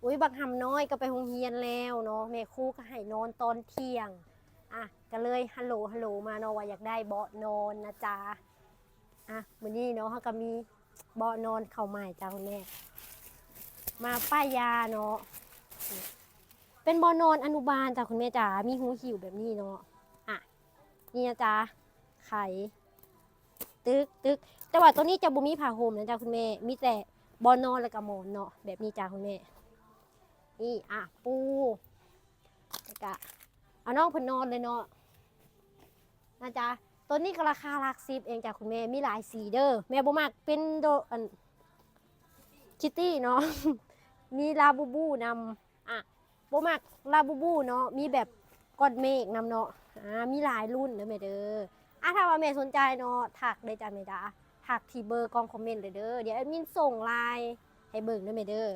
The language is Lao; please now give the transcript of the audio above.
ອຸ້ຍ ບັກຫຳນ້ອຍກໍໄປໂຮງຮຽນແລ້ວເນາະ ແມ່ຄູກໍໃຫ້ນອນຕອນທ່ຽງ ອ່ະ ກໍເລີຍຮັນໂຫຼ ຮັນໂຫຼມາເນາະ ວ່າຢາກໄດ້ເບາະນອນນະຈ໊ະ. ອ່ະ ມື້ນີ້ເນາະ ເຮົາກໍມີເບາະນອນເຂົ້າໃໝ່ຈ້າ ຄຸນແມ່ ມາປ້າຍຢາເນາະ ເປັນເບາະນອນອະນຸບານຈ້າ ຄຸນແມ່ຈ໊ະ ມີຮູຫິ້ວແບບນີ້ເນາະ. ອ່ະ ນີ້ນະຈ໊ະ ໄຂ ຕຶກ ຕຶກ ແຕ່ວ່າໂຕນີ້ຈະບໍ່ມີຜ້າຫົ່ມນະຈ໊ະ ຄຸນແມ່ ມີແຕ່ເບາະນອນ ແລ້ວກໍໝອນເນາະ ແບບນີ້ຈ້າ ຄຸນແມ່. ນີ້ ອ່ະ ປູ ແລ້ວກະເອົານ້ອງເພິ່ນນອນເລີຍເນາະ ນະຈ໊ະ. ໂຕນີ້ກໍລາຄາຫຼັກສິບເອງຈ້າ ຄຸນແມ່ ມີຫຼາຍສີເດີ້ ແມ່ບໍ່ມັກເປັນໂດ ອັນ ຄິດຕີ້ເນາະ ມີລາບູບູນຳ ອ່ະ ບໍ່ມັກລາບູບູເນາະ ມີແບບກ້ອນເມກນຳເນາະ. ອ່າ ມີຫຼາຍລຸ້ນເດີ້ແມ່ເດີ້. ອ່າ ຖ້າວ່າແມ່ສົນໃຈເນາະ ທັກເລີຍຈ້າແມ່ດາ ທັກທີ່ເບີກ່ອງຄອມເມັນເລີຍເດີ້ ດຽວແອດມິນສົ່ງລາຍໃຫ້ເບິ່ງເດີ້ແມ່ເດີ້.